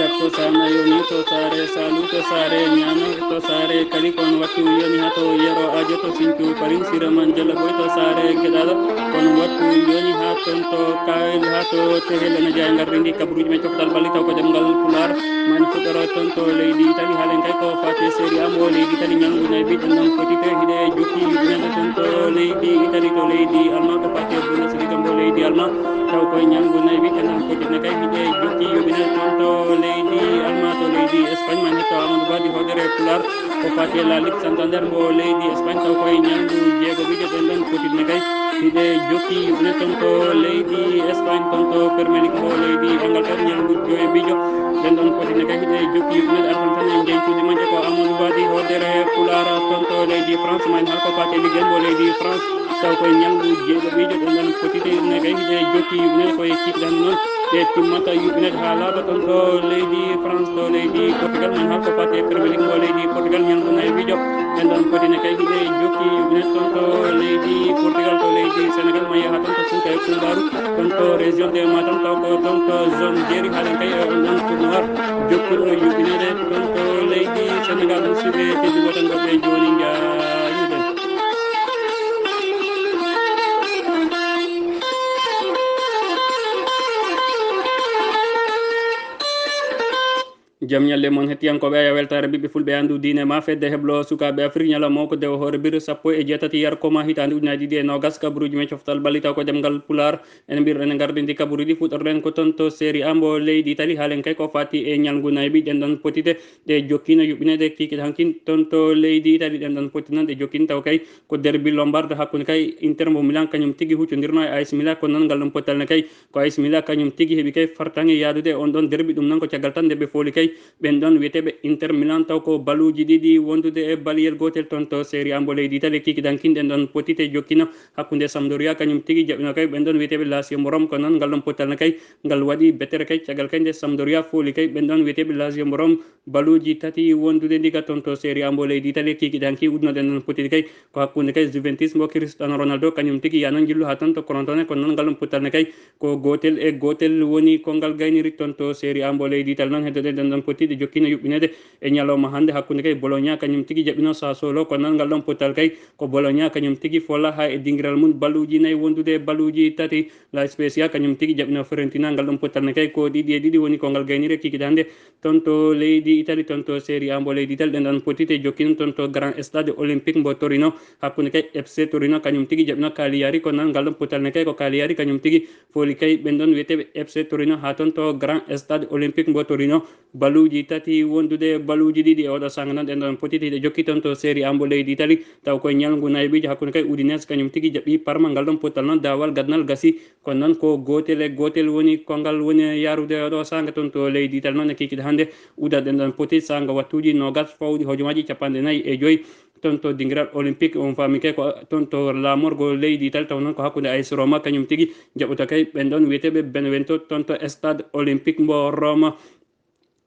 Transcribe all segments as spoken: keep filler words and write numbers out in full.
To Sana yoni, to Sare Salu, to Sare Nyano, to Sare Kali, kon wattu yoni ha to Yero Ajo, to Sintu Parin, Siraman Jalaboy, to Sare Gedala, kon wattu yoni ha ton to Kayel, ha to Tehel na Jai Ngarindi, Kabruj me Chokdal Bali, to ko Demgal Pular, man Futaro ton to Lady Itali, Halen Kai, ko Fati Seri Ambo, Lady Itali, Nyangu Naibi, Tandam Kotite, Hide Juki, Yunana ton to Lady Itali, to Lady Alma, ko Fati Bundesliga, Mbo Lady Alma, taw koye ñalngu nayi wiɗɗe noon foti ne kay hiɗe jokki yuɓinal toon to leydi Alma to leydi Espagne man hetto Amadou Badi hoodere Pular ko fati e la Ligue Santander mbo leydi Espagne taw koye ñalngu jeego wiɗe ɗen ɗon foti ne kay hiɗe jokki yuɓinal toon to leydi Espagne toon to Premier League mbo leydi Angleterre ñalngu joye bijo ɗen ɗon foti ne kay hiɗe jokki yuɓinal artan tan e jeñtude majje ko Amadou Badi hoodere Pular toon to leydi France man hal ko fati e Ligue mbo leydi France taw koye ñalngu jeeɗo ɓiijo ɗen ɗon fotide ne kay hiɗe jokki yuɓinede koye kikiɗan noon ɗe timmata yuɓinede haa laaɓa toon to leydi France to leydi Portugal man haa ko fati e Premier League mo leydi Portugal ñalngu nayi ɓiijo ɗen ɗon fotine kay hiɗe jokki yuɓinede toon to leydi Portugal to leydi Sénégal ma yaha toon to Fouta e Kumbaru toon to région de Matam taw ko toon to zone jeeri haɗen kay e on ɗon tournoi jokkuɗo yuɓinede toon to leydi Sénégal musidɓe tedduɓe tan goɗɓe jooni njaayude jam ñalle mon hettiyankooɓe aya weltaare ɓiɓɓe fulɓe anndu diine ma fedde heblo sukaaɓe afrik ñalawma o ko dewo hoore biro sappo e jeetati yar koma hitaande ujunaaji ɗiɗi e noogas kabaruuji men coftal ballitaw ko ɗemngal pulaar ene mbir ene ngardindi kabaruuji fuɗɗorɗen ko toon to série a mbo leydi itali haalen kay ko fati e ñalngu nayɓi ɗen ɗon potite ɗe jokkiino yuɓɓineede kikiiɗe hankin toon to leydi itali ɗen ɗon potite noon ɗe jokkiino taw kay ko derbi lombarde hakkunde kay inter mbo milan kañum tigi huccondirno e as milan ko noon ngal ɗum pottal ne kay ko as milan kañum tigi heɓi kay fartaŋe yaadude e on ɗon derbi ɗum noon ko caggal tan nde ɓe fooli kay ɓen ɗon wiyeteeɓe inter milan taw ko baluuji ɗiɗi wondude e baliyel gootel toon to série a mbo leydi itali kikiiɗe hankin ɗen ɗon potite jokkino hakkunde Sampdoria kañum tigi jaɓino kay ɓen ɗon wiyeteeɓe Lazio mbo Rome ko noon ngal ɗon pottal ne kay ngal waɗi bettere kay caggal kay nde Sampdoria fooli kay ɓen ɗon wiyeteeɓe Lazio mbo Rome baluuji tati wondude ndiga toon to série a mbo leydi itali kikiiɗe hanki uddunoɗen ɗon potiti kay ko hakkunde kay Juventus mbo Cristiano Ronaldo kañum tigi yanon jillu ha toon to Crotone ko noon ngal ɗon pottal ne kay ko gootel e gootel woni ko ngal gayniri toon to série a mbo leydi itali noon heddoɗen ɗen ɗon pottiɗe jokkino yuɓɓineede e ñalawma hannde hakkunde kay Bologna kañum tigi jaɓino Sassuolo ko noon ngal ɗon pottal kay ko Bologna kañum tigi fola ha e dingiral mum baluuji nayi wondude e baluuji tati La Spezia kañum tigi jaɓino Fiorentina ngal ɗon pottal ne kay ko ɗiɗi e ɗiɗi woni ko ngal gayniri e kikiiɗe hannde toon to leydi Italie toon to série a mbo leydi Italie ɗen ɗon pottiɗe jokkino toon to grand stade olympique mbo Torino hakkunde kay F C Torino kañum tigi jaɓino Cagliari ko noon ngal ɗon pottal ne kay ko Cagliari kañum tigi fooli kay ɓen ɗon wiyeteeɓe F C Torino ha toon to grand stade olympique mbo Torino baluuji tati wondude baluuji ɗiɗi e oɗo sanga noon ɗen ɗon potiti hiɗe jokki toon to série a mbo leydi Italie taw koye ñalngu nayɓijo hakkunde kay Udinese kañum tigi jaɓɓi Parma ngal ɗon pottal noon dawal gadnal gasi kono noon ko gootel e gootel woni ko ngal woni yarude oɗo sanga toon to leydi Italie noon e kikiiɗe hannde udat ɗen ɗon poti sanga wattuuji nogas fawɗi hojomaaji capanɗe nayi e joyi toon to dingiral olympique on faami kay ko toon to laamorgo leydi Italie taw noon ko hakkunde as Roma kañum tigi jaɓɓoto kay ɓen ɗon wiyeteeɓe Benevento toon to stade olympique mbo Roma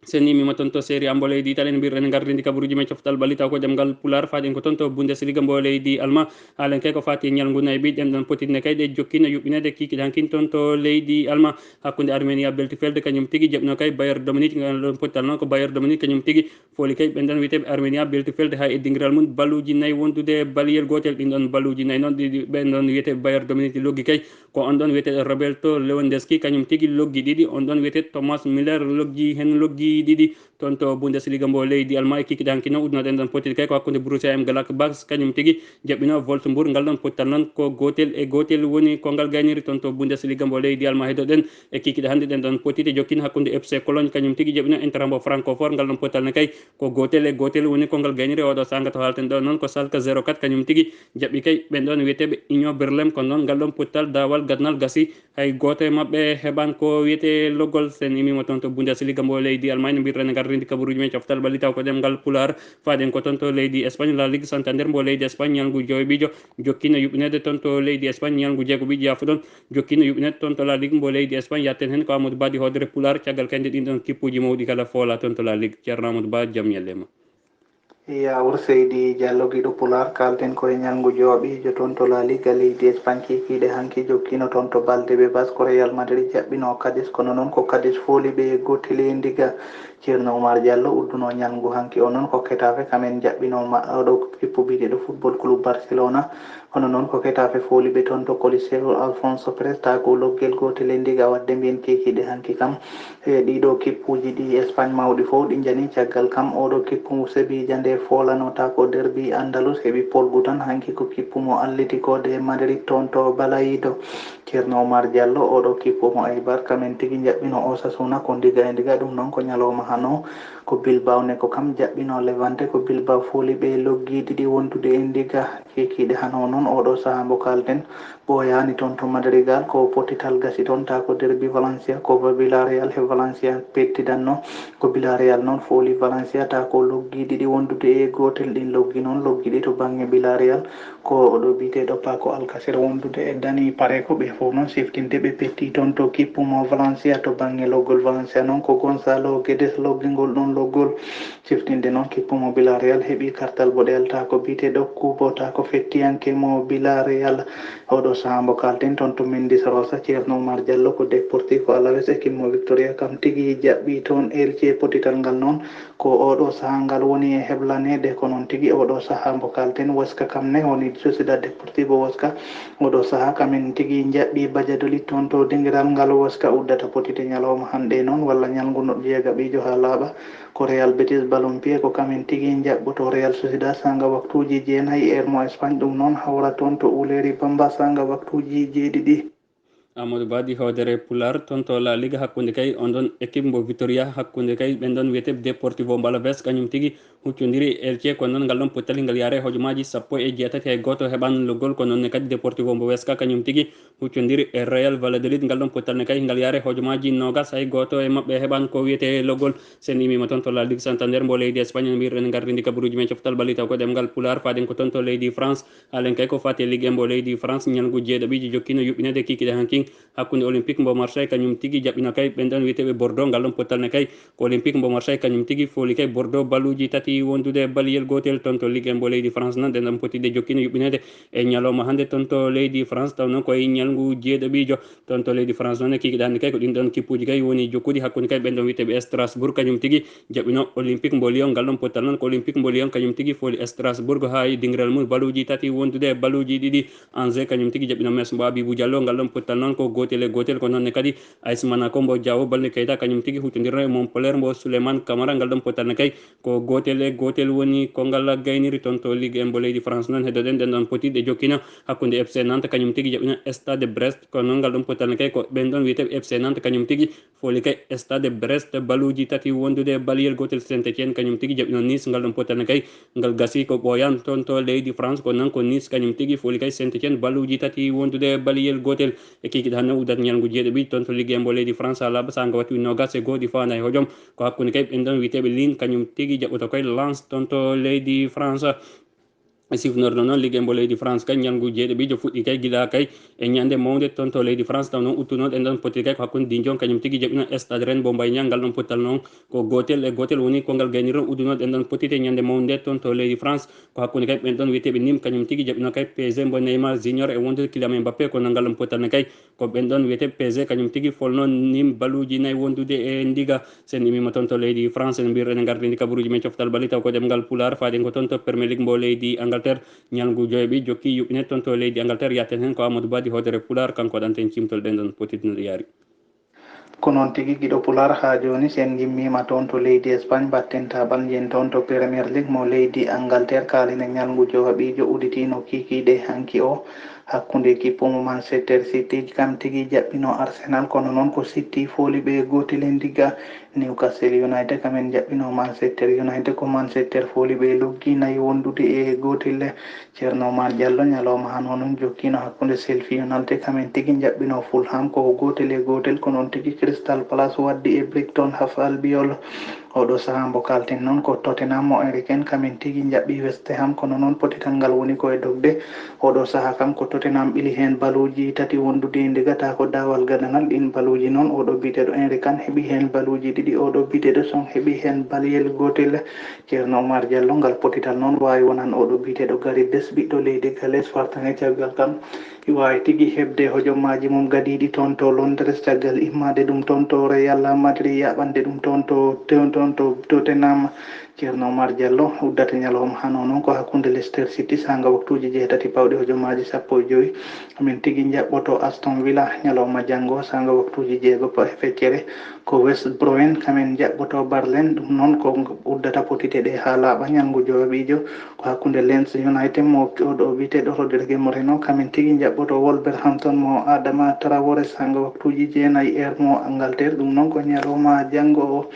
sen nimima toon to série a mbo leydi Italie no mbirɗen gardindi kabaruuji men coftal ɓalli taw ko ɗemngal Pulaar faaɗen ko toon to Bundesliga mbo leydi Alma haalen kay ko faati e ñalngu nayi ɓiy ɗen ɗon potitne kay ɗe jokkino yuɓɓineede kikiiɗe hankin toon to leydi Alma hakkunde Armenia Beltefeld kañum tigi jaɓno kay Bayer Dominique ngal ɗon pottal noon ko Bayer Dominique kañum tigi fooli kay ɓen ɗon wiyeteeɓe Armenia Beltefeld ha e dingiral mum balluuji nayi wondude e baliyel gootel ɗin ɗon balluuji nayi noon ɗiɗi ɓen ɗon wiyeteeɓe Bayer Dominique loggi kay ko on ɗon wiyeteeɗo Roberto Lewandowski kañum tigi loggi ɗiɗi on ɗon wiyeteeɗo Thomas Muller loggi heen loggi ɗiɗi toon to Bundesliga mbo leydi Alma e kikiiɗe hanki noon uddunoɗen ɗon pottiɗe kay ko hakkunde Borussia Mönchengladbach kañum tigi jaɓɓino Wolfsburg ngal ɗon pottal noon ko gootel e gootel woni ko ngal gayniri toon to Bundesliga mbo leydi Alma heddoɗen e kikiiɗe hannde ɗen ɗon pottiɗe jokkino hakkunde F C Cologne kañum tigi jaɓɓino Eintracht mbo Francfort ngal ɗon pottal ne kay ko gootel e gootel woni ko ngal gayniri oɗo sanga to haalten ɗo noon ko Schalke zéro quatre kañum tigi jaɓɓi kay ɓen ɗon wiyeteeɓe Union Berlin ko noon ngal ɗon pottal daawal gadnal gasi hay gooto e maɓɓe heɓan ko wiyetee loggol sen imima toon to Bundesliga mbo leydi Allemagne mbirɗen e gardindi kabaruuji men coftal ɓalli taw ko ɗemngal Pulaar faaɗen ko toon to leydi Espagne La Ligue Santander mbo leydi Espagne ñalngu joweeɓijo jokkino yuɓɓineede toon to leydi Espagne ñalngu jeegoɓijo yafuɗon jokkino yuɓɓineede toon to La Ligue mbo leydi Espagne yatten heen ko Amadou Badi hoodere Pulaar caggal kay nde ɗin ɗon kippuuji mawɗi kala foola toon to La Ligue Ceerno Amadou Ba jam ñalle ma. Yawur Seydi Diallo giɗo Pulaar kaalten koye ñalngu joweeɓijo toon to La Liga leydi Espagne kikiiɗe hanki jokkino toon to balde ɓe bas ko Real Madrid jaɓɓino Cadiz kono noon ko Cadiz fooli ɓe gottili ndiga Ceerno Oumar Diallo udduno ñalngu hanki o noon ko Getafe, kam en njaɓɓinooma oɗo kippu biyeteeɗo Football Club Barcelona. Kono noon ko Getafe fooli ɓe toon to Coliseo Alfonso Pérez, ta ko loggel gootel e ndiga waɗde mbiyen kikiiɗe hanki kam. E ɗiɗo kippuuji ɗi Espagne mawɗi fof ɗi njani caggal kam oɗo kippu Sevilla nde foolanotaako derbi Andalus heɓi polgu tan hanki ko kippu mo Atlético de Madrid toon to Balaído. Ceerno Oumar Diallo, oɗo kippu mo Eibar, kam en tigi njaɓɓino Osasuna ko ndiga e ndiga, ɗum noon ko ñalawma hano. Ko Bilbao ne ko kam jaɓɓino Levante, ko Bilbao fooli ɓe loggi ɗiɗi wondude e ndiga kikiiɗe hano noon oɗo sahaa mbo kalten. Ɓooyaani toon to Madrigal, ko pottital gasi toon, ta ko derbi Valencia, ko Villarreal he Valencia pettidanno. Ko Villarreal noon fooli Valencia, ta ko loggi ɗiɗi wondude e gootel, ɗin loggi noon, loggi ɗi to bannge Villarreal, ko oɗo biyeteeɗo Paco Alcacer wondude e Dani Parejo, ɓe fof noon siftinde ɓe petti toon to kippu mo Valencia. To bannge loggol Valencia noon, ko Gonzalo Guedes loggi ngol ɗon loggol. Siftinde noon kippu mo Villarreal heɓi kartal boɗeyal, ta ko biyeteeɗo Kubo, ta ko fettiyanke mo Villarreal. Oɗo sahaa mbo kalten toon to Mendizorroza, Ceerno Oumar Diallo, ko Deportivo Alaves e kippu mo Victoria, kam tigi jaɓɓi toon Elche. Pottital ngal noon ko oɗo sahaa ngal woni e heblaneede, ko noon tigi oɗo sahaa mbo kalten Huesca, kam ne woni Sociedad Deportivo Huesca. Oɗo sahaa kam en tigi njaɓɓi Valladolid toon to dingiral ngal Huesca uddata pottital ñalawma hannde noon walla ñalngu no jeegaɓiijo haa laaɓa. Ko Real Betis Balompié ko kam en tigi njaɓɓoto Real Sociedad saanga waktuuji jeenayi heure mo Espagne, ɗum noon hawra toon to Ullery Bamba saanga waktuuji jeeɗiɗi. Amadou Ba ɗi hoodere Pulaar toon to La Liga, hakkunde kay on ɗon équipe mbo Vitoria, hakkunde kay ɓen ɗon wiyetee Deportivo Alaves, kañum tigi huccondiri Elche, ko noon ngal ɗon pottali ngal yaare hojomaaji sappo e jeetati hay gooto heɓaani loggol, ko noon ne kadi Deportivo mbo Huesca kañum tigi huccondiri e Real Valladolid, ngal ɗon pottal ne kay ngal yaare hojomaaji noogas hay gooto e maɓɓe heɓaani ko wiyetee loggol. Sen immima toon to La Ligue Santander mbo leydi Espagne, mbiyren ngardi ndi kabaruuji men coftal ɓalli taw ko ɗemngal Pulaar, faaden ko toon to leydi France. Haalen kay ko faati e Ligue en mbo leydi France, ñalngu jeeɗaɓiiji jokkiino yuɓɓineede kikiiɗe hankin hakkunde Olympique mbo Marseille kañum tigi jaɓɓino kay ɓen ɗon wiyeteeɓe Bordeaux, ngal ɗon pottal ne kay ko Olympique mbo Marseille kañum tigi fooli kay Bordeaux baluuji tati wondude baliyel gootel toon to Ligue en mbo leydi France noon. Ɗen ɗon pottiɗe jokkiino yuɓɓineede e ñalawma hannde toon to leydi France, taw noon ko e ñalngu jeeɗaɓiijo. Toon to leydi France noon e kikiiɗe hannde kay ko ɗin ɗon kippuuji kay woni jokkuɗi hakkunde kay ɓen ɗon wiyeteeɓe Strasbourg, kañum tigi jaɓɓino Olympique mbo Lyon. Ngal ɗon pottal noon ko Olympique mbo Lyon kañum tigi fooli Strasbourg haa e dingiral mum baluuji tati wondude e baluuji ɗiɗi. Angers kañum tigi jaɓɓino Metz mbo Abibou Diallo. Ngal ɗon pottal noon ko gootel e gootel, ko noon ne kadi A S Monaco mbo Diao Baldé Keita kañum tigi huccondirno e Montpellier mbo Souleymane Camara. Ngal ɗon pottal ne kay ko gootel e gootel woni ko ngal gayniri toon to Ligue en mbo leydi France noon. Heddoɗen ɗen ɗon pottiɗe jokkiino hakkunde F C Nantes kañum tigi jaɓɓino Stade Brest, kono noon ngal ɗon pottal ne kay ko ɓen ɗon wiyeteeɓe F C Nantes kañum tigi fooli kay Stade Brest baluuji tati wondude e baliyel gootel. Saint-Étienne kañum tigi jaɓɓino Nice. Ngal ɗon pottal ne kay ngal gasi ko ɓooyan toon to leydi France, ko noon ko Nice kañum tigi fooli kay Saint-Étienne baluuji tati wondude e baliyel gootel. E kikiiɗe hannde uddata ñalngu jeeɗaɓiijo toon to Ligue en mbo leydi France, haa laaɓa saanga waktuuji noogas e goo ɗi faandaa e hojom. Ko hakkunde kay ɓen ɗon wiyeteeɓe Lille, kañum tigi jaɓɓoto koy Lens toon to leydi France. E sifnorno noon Ligue en mbo leydi France kay, ñalngu jeeɗaɓiijo fuɗɗi kay gila kay e ñande mawnde toon to leydi France, taw noon uttuno ɗen ɗon pottiɗe kay ko hakkunde Dijon kañum tigi jaɓɓino Stade Rennes mbo Mbaye Niang. Ngal ɗon pottal noon ko gootel e gootel woni ko ngal gaynirno udduno ɗen ɗon pottiɗe ñande mawnde toon to leydi France. Ko hakkunde kay ɓen ɗon wiyeteeɓe Nîmes kañum tigi jaɓɓino kay P S G mbo Neymar Junior e wondude Kylian Mbappé, ko noon ngal ɗon pottal ne kay ko ɓen ɗon wiyeteeɓe P S G kañum tigi folno Nîmes baluuji nayi wondude e ndiga. Sen immima toon to leydi France, en mbiyre ene ngardi ndi kabaruuji men coftal ɓalli taw ko ɗemngal Pulaar, faaden ko toon to Premier League mbo leydi Angleterre. Ñalngu joyaɓi jokki yuɓɓineede toon to leydi Angleterre, yahten heen ko Amadou Ba ɗi hoodere Pulaar, kanko waɗanta en cimtol ɗen ɗon pottiɗe no ɗi yaari. Ko noon tigi, giɗo Pulaar, haa jooni sen ngimmiima toon to leydi Espagne, mbaɗten taaɓal njiyen toon to Premier League mo leydi Angleterre. Kaalen e ñalngu jowaɓiijo udditiino kikiiɗe hanki o hakkunde kippu mo Manchester City, kam tigi jaɓɓino Arsenal, kono noon ko City fooli ɓe gootel e ndiga. Newcastle United kam en jaɓɓino Manchester United, ko Manchester fooli ɓe loggi nayi wondude e gootel. Ceerno Oumar Diallo, ñalawma hano noon jokkiino hakkunde Sheffield United kam en tigi jaɓɓino Fulham ko gootel e gootel, ko noon tigi Crystal Palace waddi e Brighton Hove Albion. Oɗo sahaa mbo kalten noon ko Tottenham mo Harry Kane kam en tigi jaɓɓi West Ham, kono noon pottital ngal woni ko e dogde. Oɗo sahaa kam ko Tottenham ɓili heen baluuji tati wondude e ndiga, ta ko daawal gadanal. Ɗiin baluuji noon oɗo biyeteeɗo Harry Kane heɓi heen baluuji ɗiɗi, oɗo biyeteeɗo Son heɓi heen baliyel gootel. Ceerno Oumar Diallo, ngal pottital noon waawi wonan oɗo biyeteeɗo Gareth Bale ɓiɗɗo leydi Galles fartaŋŋe caggal kam. Waawi tigi heɓde hojomaaji mum gadiiɗi toon to Londres, caggal immaade ɗum toon to Real Madrid, yaɓande ɗum toon to, toon, toon to Tottenham. Ceerno Omar Diallo uddata ñalawma hano noon ko hakkunde Leicester City, saanga waktuuji jeetati pawɗi hojomaaji sappo e jowi. Min tigi njaɓɓoto Aston Villa ñalawma janngo, saanga waktuuji jeego pa-, feccere. Ko West Brom, kamin njaɓɓoto Burnley, ɗum noon ko uddata potite ɗe haa laaɓa ñalngu jooɓiijo. Ko hakkunde Leeds United mo oɗo wiyeteeɗo Rodrigue Moreno, kamin tigi njaɓɓoto Wolverhampton mo Adama Traoré, saanga waktuuji jeenayi heure mo Angleterre. Ɗum noon ko ñalawma janngo o.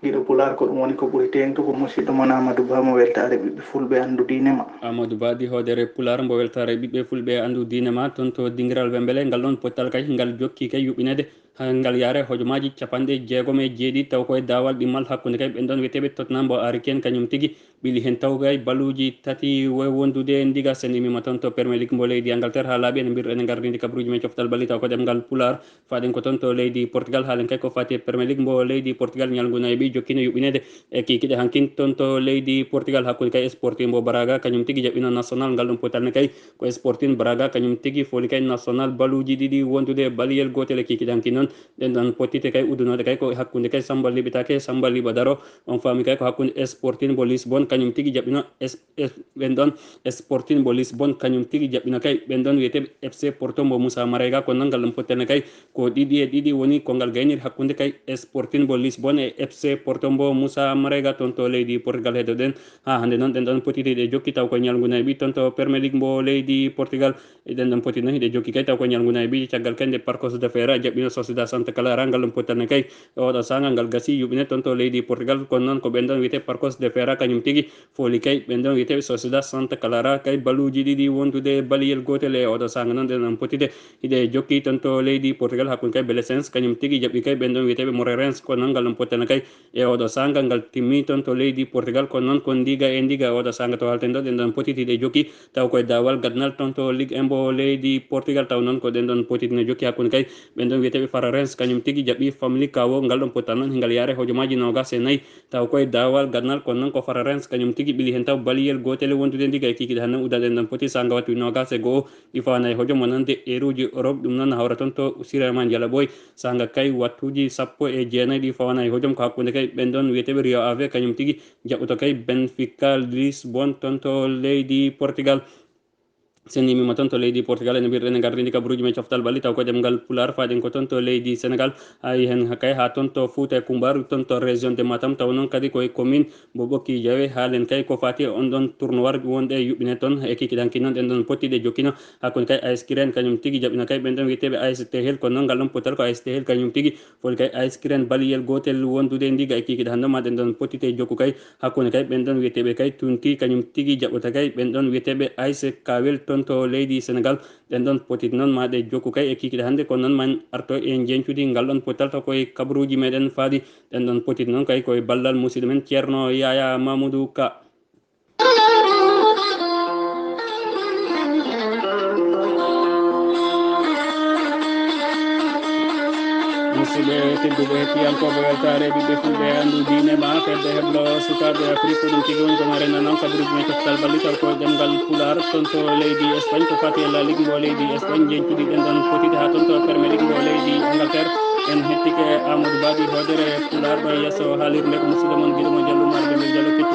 Giɗo Pulaar, ko ɗum woni ko ɓuri teeŋtude. Ko musidɗo mon Amadou Ba mo weltaare ɓiɓɓe fulɓe anndu diine ma. Amadou Ba di hoodere Pulaar mbo weltaare ɓiɓɓe fulɓe anndu diine ma, toon to dingiral Wembele. Ngal ɗoon pottal kay, ngal jokki kay yuɓɓineede. Haa ngal yaare hojomaaji capanɗe jeegom e jeeɗiɗi, taw ko e daawal ɗimmal hakkunde kay ɓen ɗon wiyeteeɓe Tottenham mbo Harry Kane, kañum tigi ɓili heen taw kay baluuji tati wo-, wondude ndiga. Sen immima toon to Premier League mbo leydi Angleterre, haa laaɓi ene mbirɗen e ngardiindi kabaruuji men coftal balli taw ko ɗemngal Pulaar. Faaɗen ko toon to leydi Portugal, haalen kay ko faati e Premier League mbo leydi Portugal, ñalngu nayi ɓi jokkino yuɓɓineede e kiikiiɗe hankin toon to leydi Portugal, hakkunde kay Sporting mbo Braga, kañum tigi jaɓɓino Nacional, ngal ɗum potal ne kay ko Sporting Braga, kañum tigi fooli kay Nacional baluuji ɗiɗi wondude e baliyel gootel e kiikiiɗe hankin noon. Ɗen ɗon pottite kay uddunooɗe kay ko hakkunde kay Samba Liɓitaake, Samba Liɓa Daro. On faami kay ko hakkunde Sporting mbo Lisbon, kañum tigi jaɓɓino S-, S-, ɓen ɗon Sporting mbo Lisbon, kañum tigi jaɓɓino kay ɓen ɗon wiyeteeɓe F C Porto mbo Moussa Marega. Kono noon ngal ɗon pottene kay ko ɗiɗi e ɗiɗi woni ko ngal gayniri hakkunde kay Sporting mbo Lisbon e F C Porto mbo Moussa Marega toon to leydi Portugal. Heddoɗen haa hannde noon ɗen ɗon pottite ɗe jokki taw ko ñalngu nayi ɓi toon to Premier League mbo leydi Portugal. E ɗen ɗon poti noon hiɗe jokki kay taw ko ñalngu nayi ɓi caggal kay nde Parcos de Feira jaɓɓino Sociedad Santa Clara, ngal ɗon pottal ne kay e oɗo saanga ngal gasi yuɓɓine toon to leydi Portugal. Kono noon ko ɓen ɗon wiyete Parcos de Feira kañum tigi fooli kay ɓen ɗon wiyete Sociedad Santa Clara kay baluuji ɗiɗi wondude e baliyel gootel. E oɗo saanga noon ɗen ɗon potide hiɗe jokki toon to leydi Portugal hakkunde kay Belenenses kañum tigi jaɓɓi kay ɓen ɗon wiyeteɓe Moreirense. Kono noon ngal ɗon pottal ne kay e oɗo saanga ngal timmi toon to leydi Portugal, kono noon ko ndiga e ndiga e oɗo saanga to halten ɗo ɗen ɗon potiti ɗe jokki taw koye daawal gadnal toon to Ligue un mbo leydi Portugal. Taw noon ko ɗen ɗon potiti no jokki hakkunde kay ɓen ɗon wiyeteeɓe Farense kañum tigi jaɓɓi Famalicão, ngal ɗon pottal noon hingal yaare hojomaaji noogas e nayi taw koye daawal gadnal, kono noon ko Farense kañum tigi ɓili heen taw baliyel gootel wondude ndiga e kiikiiɗe hannde udda ɗen ɗon poti saanga wattu noogas e go'o. Ɗi fawanay hojom wonande eruuji Europe, ɗum noon hawra toon to Sirema Njalaɓoy. Saanga kay wattuuji sappo e jeenayi ɗi fawanay hojom ko hakkunde kay ɓen ɗon wiyeteeɓe Rio Ave kañum tigi jaɓɓoto kay Benfica Lisbon toon to leydi Portugal. Sen immima toon to leydi Portugal, ene mbirɗen e ngardiindi kabaruuji men coftal balli taw ko ɗemngal Pulaar, faaɗen ko toon to leydi Senegal. Hay heen kay haa toon to Fuuta e Kumbaaru, toon to région de Matam, taw noon kadi koye commune mbo Ɓokki Jawe. Haalen kay ko faati e on ɗon tournoi wonɗe yuɓɓine toon e kikiɗe hanki noon ɗen ɗon pottiɗe jokkino hakkunde kay A S Kirène kañum tigi jaɓɓino kay ɓen ɗon wiyeteeɓe A S Tehel, kono noon ngal ɗon pottal ko A S Tehel kañum tigi fooli kay A S Kirène baliyel gootel wondude e ndiga e kikiɗe hannde ma ɗen ɗon pottite jokku kay hakkunde kay ɓen ɗon wiyeteeɓe kay Tunti kañum tigi jaɓɓota kay ɓen ɗon wiyeteeɓe A S Kawel toon to leydi Senegal. Ɗen ɗon potit noon ma ɗe jokku kay e kikiɗe hannde, kono noon ma en arto e njeñcudi ngal ɗon pottal taw koye kabaruuji meɗen faaɗi. Ɗen ɗon potit noon kay koye ballal musidɗo men Ceerno Yaya Mamoudou Ka. Musidɓe tedduɓe hettiyankooɓe weltaare ɓiɓɓe fulɓe e anndu diine ma fedde heblo sukaaɓe Afrik, ko ɗum tigi woni ko maren nan kabaruuji men coftal balli taw ko ɗemngal Pulaar toon to leydi Espagne ko faati e La Ligue mbo leydi Espagne, njeñcudi ɗen ɗon potide haa toon to Premier League mbo leydi Angleterre. En hettike Amadou Badi hoodere Pulaar ɗo e yeeso haalirde ko musidɗo mon giɗo mo Jallo Marɓe Jallo.